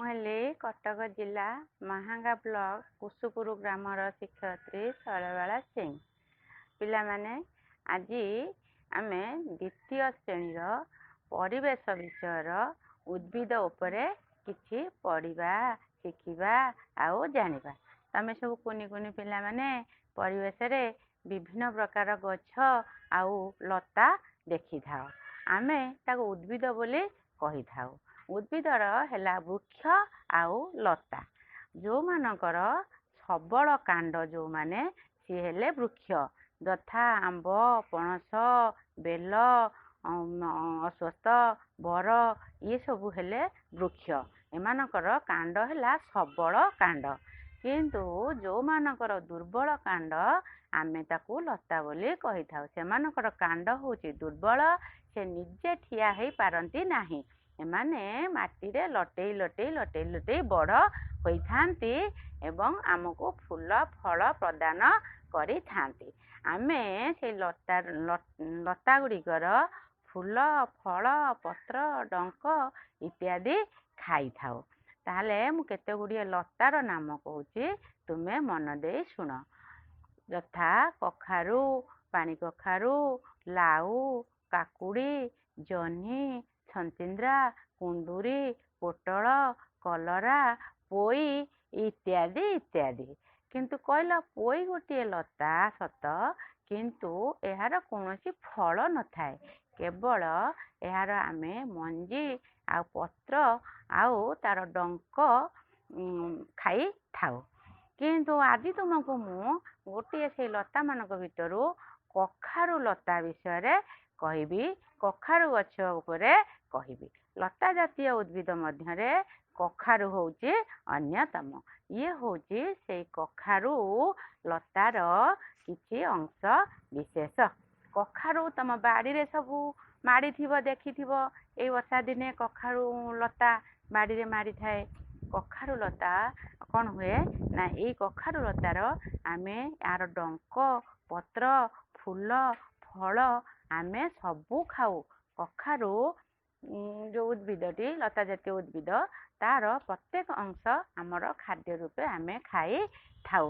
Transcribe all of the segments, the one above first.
ମୁଁ ହେଲି କଟକ ଜିଲ୍ଲା ମାହାଙ୍ଗା ବ୍ଲକ କୁସୁପୁର ଗ୍ରାମର ଶିକ୍ଷୟିତ୍ରୀ ଶୈଳବାଳା ସିଂ। ପିଲାମାନେ, ଆଜି ଆମେ ଦ୍ୱିତୀୟ ଶ୍ରେଣୀର ପରିବେଶ ବିଷୟର ଉଦ୍ଭିଦ ଉପରେ କିଛି ପଢ଼ିବା, ଶିଖିବା ଆଉ ଜାଣିବା। ତମେ ସବୁ କୁନି କୁନି ପିଲାମାନେ ପରିବେଶରେ ବିଭିନ୍ନ ପ୍ରକାର ଗଛ ଆଉ ଲତା ଦେଖିଥାଅ। ଆମେ ତାକୁ ଉଦ୍ଭିଦ ବୋଲି କହିଥାଉ। ଉଦ୍ଭିଦର ହେଲା ବୃକ୍ଷ ଆଉ ଲତା। ଯେଉଁମାନଙ୍କର ସବଳ କାଣ୍ଡ ଯେଉଁମାନେ, ସିଏ ହେଲେ ବୃକ୍ଷ, ଯଥା ଆମ୍ବ, ପଣସ, ବେଲ, ଅଶ୍ୱତ୍ଥ, ବର, ଇଏ ସବୁ ହେଲେ ବୃକ୍ଷ। ଏମାନଙ୍କର କାଣ୍ଡ ହେଲା ସବଳ କାଣ୍ଡ। କିନ୍ତୁ ଯେଉଁମାନଙ୍କର ଦୁର୍ବଳ କାଣ୍ଡ, ଆମେ ତାକୁ ଲତା ବୋଲି କହିଥାଉ। ସେମାନଙ୍କର କାଣ୍ଡ ହେଉଛି ଦୁର୍ବଳ, ସେ ନିଜେ ଠିଆ ହେଇପାରନ୍ତି ନାହିଁ। ଏମାନେ ମାଟିରେ ଲଟେଇ ଲଟେଇ ଲଟେଇ ଲଟେଇ ବଡ଼ ହୋଇଥାନ୍ତି ଏବଂ ଆମକୁ ଫୁଲ ଫଳ ପ୍ରଦାନ କରିଥାନ୍ତି। ଆମେ ସେଇ ଲତା ଗୁଡ଼ିକର ଫୁଲ, ଫଳ, ପତ୍ର, ଡଙ୍କ ଇତ୍ୟାଦି ଖାଇଥାଉ। ତାହେଲେ ମୁଁ କେତେ ଗୁଡ଼ିଏ ଲତାର ନାମ କହୁଛି, ତୁମେ ମନ ଦେଇ ଶୁଣ। ଯଥା କଖାରୁ, ପାଣି କଖାରୁ, ଲାଉ, କାକୁଡ଼ି, ଜହ୍ନି, ଛଞ୍ଚିନ୍ଦ୍ରା, କୁନ୍ଦୁରି, ପୋଟଳ, କଲରା, ପୋଇ ଇତ୍ୟାଦି ଇତ୍ୟାଦି। କିନ୍ତୁ କହିଲ, ପୋଇ ଗୋଟିଏ ଲତା ସତ, କିନ୍ତୁ ଏହାର କୌଣସି ଫଳ ନଥାଏ। କେବଳ ଏହାର ଆମେ ମଞ୍ଜି ଆଉ ପତ୍ର ଆଉ ତାର ଡଙ୍କ ଖାଇଥାଉ। କିନ୍ତୁ ଆଜି ତୁମକୁ ମୁଁ ଗୋଟିଏ ସେଇ ଲତାମାନଙ୍କ ଭିତରୁ କଖାରୁ ଲତା ବିଷୟରେ କହିବି, କଖାରୁ ଗଛ ଉପରେ କହିବି। ଲତା ଜାତୀୟ ଉଦ୍ଭିଦ ମଧ୍ୟରେ କଖାରୁ ହେଉଛି ଅନ୍ୟତମ। ଇଏ ହେଉଛି ସେଇ କଖାରୁ ଲତାର କିଛି ଅଂଶ ବିଶେଷ। କଖାରୁ ତମ ବାଡ଼ିରେ ସବୁ ମାଡ଼ିଥିବ, ଦେଖିଥିବ। ଏଇ ବର୍ଷା ଦିନେ କଖାରୁ ଲତା ବାଡ଼ିରେ ମାଡ଼ିଥାଏ। କଖାରୁ ଲତା କ'ଣ ହୁଏ ନା, ଏଇ କଖାରୁ ଲତାର ଆମେ ଏହାର ଡଙ୍କ, ପତ୍ର, ଫୁଲ, ଫଳ ଆମେ ସବୁ ଖାଉ। କଖାରୁ ଯେଉଁ ଉଦ୍ଭିଦଟି ଲତା ଜାତୀୟ ଉଦ୍ଭିଦ, ତାର ପ୍ରତ୍ୟେକ ଅଂଶ ଆମର ଖାଦ୍ୟ ରୂପେ ଆମେ ଖାଇଥାଉ।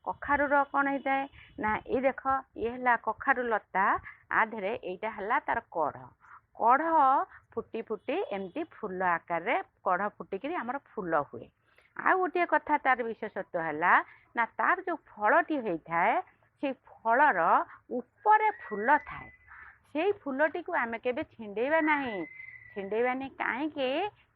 କଖାରୁର କ'ଣ ହେଇଥାଏ ନା, ଏଇ ଦେଖ, ଇଏ ହେଲା କଖାରୁ ଲତା। ଆ ଦେହରେ ଏଇଟା ହେଲା ତାର କଢ଼। କଢ଼ ଫୁଟି ଫୁଟି ଏମିତି ଫୁଲ ଆକାରରେ କଢ଼ ଫୁଟିକିରି ଆମର ଫୁଲ ହୁଏ। ଆଉ ଗୋଟିଏ କଥା, ତାର ବିଶେଷତ୍ୱ ହେଲା ନା, ତାର ଯେଉଁ ଫଳଟି ହେଇଥାଏ, ସେଇ ଫଳର ଉପରେ ଫୁଲ ଥାଏ। ସେଇ ଫୁଲଟିକୁ ଆମେ କେବେ ଛିଣ୍ଡେଇବା ନାହିଁ। ଛିଣ୍ଡେଇବାନି କାହିଁକି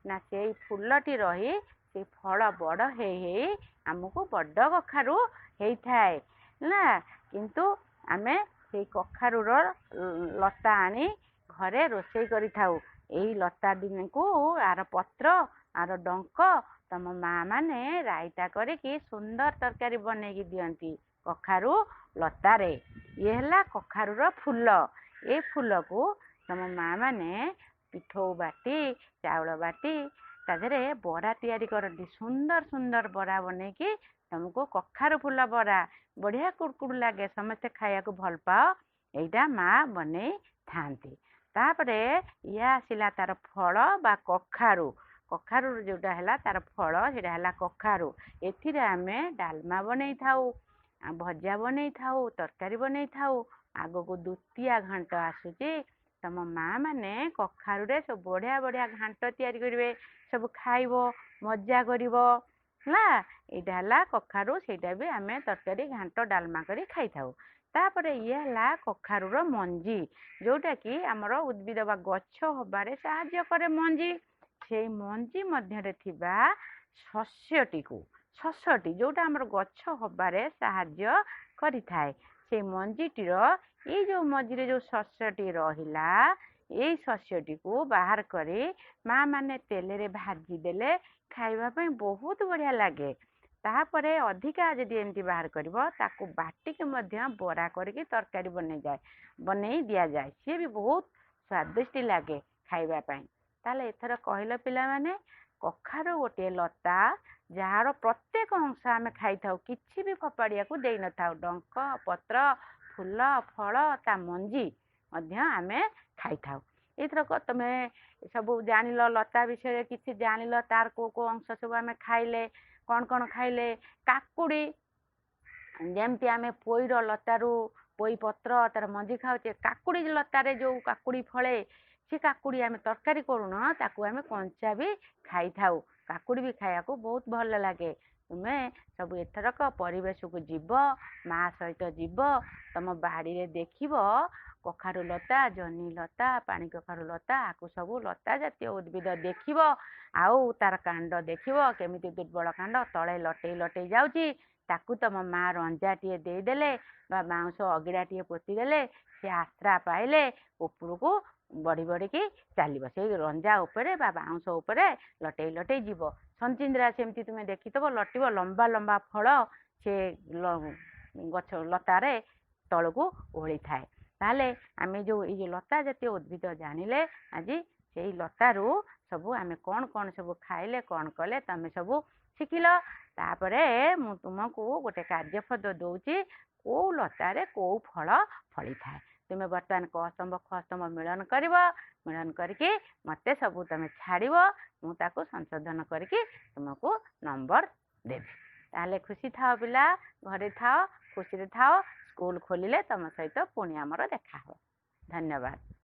ନା, ସେଇ ଫୁଲଟି ରହି ସେଇ ଫଳ ବଡ଼ ହେଇ ହେଇ ଆମକୁ ବଡ଼ କଖାରୁ ହେଇଥାଏ ନା। କିନ୍ତୁ ଆମେ ସେଇ କଖାରୁର ଲତା ଆଣି ଘରେ ରୋଷେଇ କରିଥାଉ। ଏଇ ଲତା ଦିନକୁ ଆର ପତ୍ର, ଆର ଡଙ୍କ ତମ ମା ମାନେ ରାଇତା କରିକି ସୁନ୍ଦର ତରକାରୀ ବନେଇକି ଦିଅନ୍ତି କଖାରୁ ଲତାରେ। ଇଏ ହେଲା କଖାରୁର ଫୁଲ। ଏ ଫୁଲକୁ ତମ ମା ମାନେ ପିଠଉ ବାଟି, ଚାଉଳ ବାଟି ତା ଦେହରେ ବରା ତିଆରି କରନ୍ତି। ସୁନ୍ଦର ସୁନ୍ଦର ବରା ବନେଇକି ତମକୁ, କଖାରୁ ଫୁଲ ବରା ବଢ଼ିଆ କୁଡ଼କୁଡ଼ ଲାଗେ, ସମସ୍ତେ ଖାଇବାକୁ ଭଲ ପାଅ। ଏଇଟା ମା ବନେଇଥାନ୍ତି। ତାପରେ ଇଏ ଆସିଲା ତାର ଫଳ ବା କଖାରୁ। କଖାରୁ ଯେଉଁଟା ହେଲା ତାର ଫଳ, ସେଇଟା ହେଲା କଖାରୁ। ଏଥିରେ ଆମେ ଡାଲମା ବନେଇଥାଉ, ଭଜା ବନେଇଥାଉ, ତରକାରୀ ବନେଇଥାଉ। ଆଗକୁ ଦ୍ୱିତୀୟା ଘାଣ୍ଟ ଆସୁଛି। ତମ ମା ମାନେ କଖାରୁରେ ସବୁ ବଢ଼ିଆ ବଢ଼ିଆ ଘାଣ୍ଟ ତିଆରି କରିବେ, ସବୁ ଖାଇବ, ମଜା କରିବ। ହେଲା, ଏଇଟା ହେଲା କଖାରୁ। ସେଇଟା ବି ଆମେ ତରକାରୀ, ଘାଣ୍ଟ, ଡାଲମା କରି ଖାଇଥାଉ। ତାପରେ ଇଏ ହେଲା କଖାରୁର ମଞ୍ଜି, ଯେଉଁଟାକି ଆମର ଉଦ୍ଭିଦ ବା ଗଛ ହବାରେ ସାହାଯ୍ୟ କରେ ମଞ୍ଜି। ସେଇ ମଞ୍ଜି ମଧ୍ୟରେ ଥିବା ଶସ୍ୟଟିକୁ, ଶସ୍ୟଟି ଯେଉଁଟା ଆମର ଗଛ ହବାରେ ସାହାଯ୍ୟ କରିଥାଏ, ସେଇ ମଞ୍ଜିଟିର ଏଇ ଯେଉଁ ମଝିରେ ଯେଉଁ ଶସ୍ୟଟି ରହିଲା, ଏଇ ଶସ୍ୟଟିକୁ ବାହାର କରି ମା ମାନେ ତେଲରେ ଭାଜି ଦେଲେ ଖାଇବା ପାଇଁ ବହୁତ ବଢ଼ିଆ ଲାଗେ। ତାପରେ ଅଧିକା ଯଦି ଏମିତି ବାହାର କରିବ, ତାକୁ ବାଟିକି ମଧ୍ୟ ବରା କରିକି ତରକାରୀ ବନେଇଯାଏ, ବନେଇ ଦିଆଯାଏ। ସିଏ ବି ବହୁତ ସ୍ୱାଦିଷ୍ଟ ଲାଗେ ଖାଇବା ପାଇଁ। ତାହେଲେ ଏଥର କହିଲ ପିଲାମାନେ, କଖାରୁ ଗୋଟିଏ ଲତା ଯାହାର ପ୍ରତ୍ୟେକ ଅଂଶ ଆମେ ଖାଇଥାଉ, କିଛି ବି ଫୋପାଡ଼ିବାକୁ ଦେଇନଥାଉ। ଡଙ୍କ, ପତ୍ର, ଫୁଲ, ଫଳ, ତା ମଞ୍ଜି ମଧ୍ୟ ଆମେ ଖାଇଥାଉ। ଏଇଥରକ ତମେ ସବୁ ଜାଣିଲ, ଲତା ବିଷୟରେ କିଛି ଜାଣିଲ, ତାର କେଉଁ କେଉଁ ଅଂଶ ସବୁ ଆମେ ଖାଇଲେ, କ'ଣ କ'ଣ ଖାଇଲେ। କାକୁଡ଼ି, ଯେମିତି ଆମେ ପୋଇର ଲତାରୁ ପୋଇ ପତ୍ର, ତାର ମଞ୍ଜି ଖାଉଛେ, କାକୁଡ଼ି ଲତାରେ ଯେଉଁ କାକୁଡ଼ି ଫଳେ, ସେ କାକୁଡ଼ି ଆମେ ତରକାରୀ କରୁନ, ତାକୁ ଆମେ କଞ୍ଚା ବି ଖାଇଥାଉ। କାକୁଡ଼ି ବି ଖାଇବାକୁ ବହୁତ ଭଲ ଲାଗେ। ତୁମେ ସବୁ ଏଥରକ ପରିବେଶକୁ ଯିବ, ମା ସହିତ ଯିବ, ତମ ବାଡ଼ିରେ ଦେଖିବ କଖାରୁ ଲତା, ଜହ୍ନି ଲତା, ପାଣି କଖାରୁ ଲତା, ଆକୁ ସବୁ ଲତା ଜାତୀୟ ଉଦ୍ଭିଦ ଦେଖିବ। ଆଉ ତାର କାଣ୍ଡ ଦେଖିବ କେମିତି ଦୁର୍ବଳ କାଣ୍ଡ ତଳେ ଲଟେଇ ଲଟେଇ ଯାଉଛି। ତାକୁ ତମ ମା ରଞ୍ଜାଟିଏ ଦେଇଦେଲେ ବା ବାଉଁଶ ଅଗିରାଟିଏ ପୋତିଦେଲେ ସେ ଆଶ୍ରା ପାଇଲେ ଉପରକୁ ବଢ଼ି ବଢ଼ିକି ଚାଲିବ। ସେଇ ରଞ୍ଜା ଉପରେ ବା ବାଉଁଶ ଉପରେ ଲଟେଇ ଲଟେଇ ଯିବ। ଛଞ୍ଚିନ୍ଦ୍ରା ସେମିତି ତୁମେ ଦେଖିଥିବ, ଲଟିବ, ଲମ୍ବା ଲମ୍ବା ଫଳ ସେ ଗଛ ଲତାରେ ତଳକୁ ଓହଳିଥାଏ। ତାହେଲେ ଆମେ ଯେଉଁ ଏଇ ଯେଉଁ ଲତା ଜାତୀୟ ଉଦ୍ଭିଦ ଜାଣିଲେ ଆଜି, ସେଇ ଲତାରୁ ସବୁ ଆମେ କ'ଣ କ'ଣ ସବୁ ଖାଇଲେ, କ'ଣ କଲେ, ତମେ ସବୁ ଶିଖିଲ। ତାପରେ ମୁଁ ତୁମକୁ ଗୋଟେ କାର୍ଯ୍ୟଫର୍ଦ୍ଦ ଦେଉଛି, କେଉଁ ଲତାରେ କେଉଁ ଫଳ ଫଳିଥାଏ। ତୁମେ ବର୍ତ୍ତମାନ କ ସ୍ତମ୍ଭ ଖ ସ୍ତମ୍ଭ ମିଳନ କରିବ। ମିଳନ କରିକି ମୋତେ ସବୁ ତୁମେ ଛାଡ଼ିବ, ମୁଁ ତାକୁ ସଂଶୋଧନ କରିକି ତୁମକୁ ନମ୍ବର ଦେବି। ତାହେଲେ ଖୁସି ଥାଅ ପିଲା, ଘରେ ଥାଅ, ଖୁସିରେ ଥାଅ। ସ୍କୁଲ ଖୋଲିଲେ ତୁମ ସହିତ ପୁଣି ଆମର ଦେଖା ହେବ। ଧନ୍ୟବାଦ।